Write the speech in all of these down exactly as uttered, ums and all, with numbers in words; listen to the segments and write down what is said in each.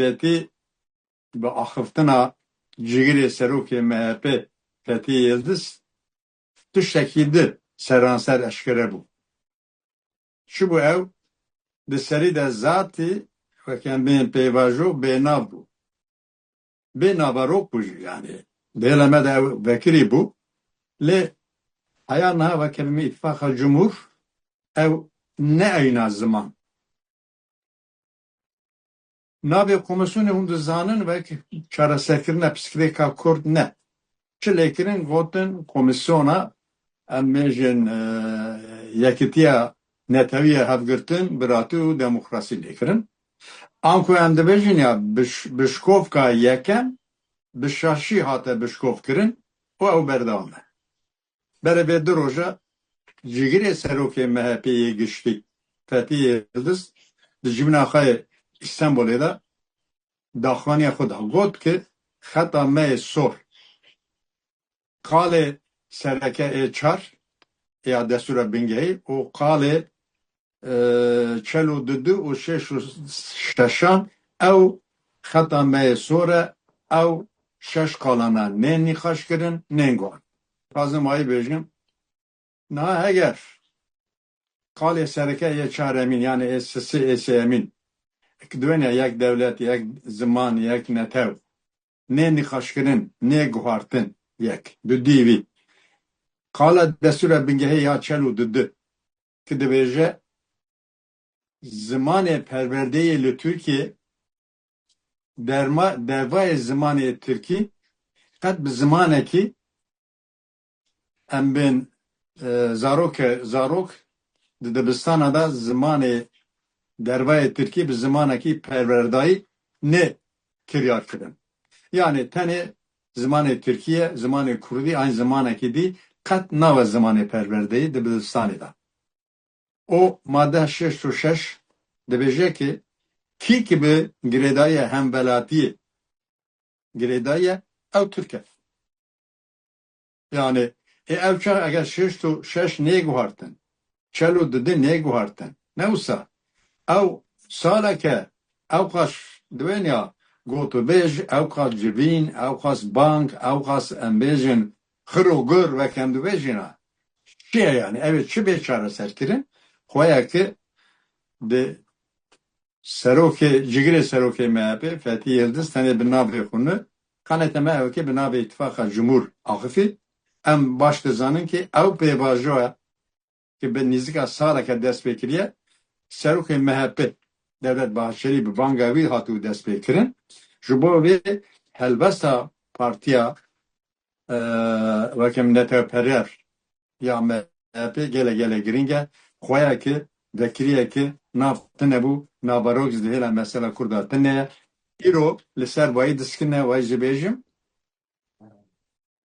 Fetî bi axiftina cigirê serokê M H P Fetî Yildiz tiştekî di seranser eşkere bû. Çi bû ew? Di serî de zatî weke em bên pêvajo bênav bû. Bê naverok bû jî, yanî di hêla me de ew vekirî bû. Lê heya niha weke bimî îtifaqa cumhur ew ne eyna ziman. Navê komîsyonê hûn dizanin wek çareserkirina pirsgirêka Kurd ne. Çi lê kirin? Gotin komîsyona, em bêjin, e, yekitiya netewî ye, hevgirtin, biratî û demokrasî lê kirin. Anku em dibêjin ya biş-, bişkovka yekem bi şaşî hate bişkov kirin û ew berdewam e. Berê vê du roja cigirê serokê M H P'ê yê giştî Fetî Yildiz di civîna xwe yê Îstenbolê de daxuaniya xwe da. Got ki xeta me yê sor, qalê sereke ê çar ya destûra bingehî û qalê, e, çel û dudu û şeş û şeşan ew xeta me yê sor e, ew şeş qalana nên nîqaş kirin, nên guhan. Dixwazim wayî bêjim, niha heger qalê sereke yê çaremîn, yanî ê sisê, ê sêyemîn, ki diwêne yek dewlet, yek ziman, yek netew, nê nîqaşkirin, nê guhartin, yek. Dudî wî. Qala destûra bingehê ya çel û dudu, ki dibêje, zimanê perwerdeyê li Tirkiyê derma-, dervayê zimanê tirkî qet bi zimanekî em bên, e, zaroke-, zarok di dibistana de zimanê dervayê tirkî bi zimanekî perwerdayî nê kiryar kirin. Yanî tenê zimanê tirkî ye, zimanê kurdî, an zimanekî dî qet nabe zimanê perwerdeyî di dibistanê de. O madde şêst û şeş dibêje ki kî ki bi girêdayî hemwelatiyê girêdayî ye, ew Tirk e. Yanî, ê ew çax eger şêst û şeş nêguhartin, çel û didî nêguhartin, ne wisa? Ew saleke, ew qas diwêniya gotûbêj, ew qas civîn, ew qas bang, ew qas em bêjin xir û gur wek em dibêjin a. Çi ye yanî? Ev ê çi bê çareserkirin? Xweya ki di serokê, cigirê serokê M H P, Fetî Yildiz tenê bi navê xwe ne, kanete me ew ki bi navê Îtifaqa Cumhur axifî. Em baş dizanin ki ew pêvajoya ki bi nîzika saleke dest pê kiriye, serokê M H P Devlet Bahçelî bi banga wî hatibû dest pê kirin. Ji bo vê helbesta partiya, e, weke neteweperwer ya M H P gelek gelek girîng e. Xweya ki vekiriyeke nav tune bû, naverok ji di hêla mesela Kurda tune ye. Îro li ser wayî diskine, wayî jî bêjim.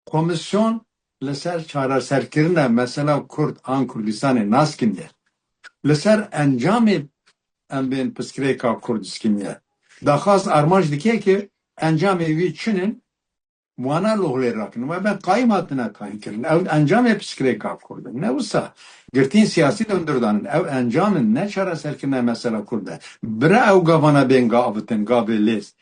Komîsyon li ser çareserkirina mesela Kurd an Kurdistanê naskiniye. Li ser encamê em bên pirsgirêka Kurd diskiniye. Daxwaz armanc dike ki encamê wî çin in, wana li holê rakin. We ben qayîm hatine tayîn kirin. Ew encamê pirsgirêka Kurd in. Ne wisa girtiyên siyasî li hundir danin. Ew encam in, ne çareserkirina mesela Kurd e. Bira ew gavana bên gavitin, gavê lêz.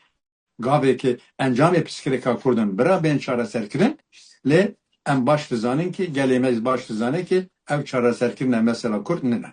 Gavê ki encamê pirsgirêka Kurd in, bira bên çareserkirin. Lê em baş dizanin ki, gelê me baş dizane ki ev çareserkirina mesela Kurd nine.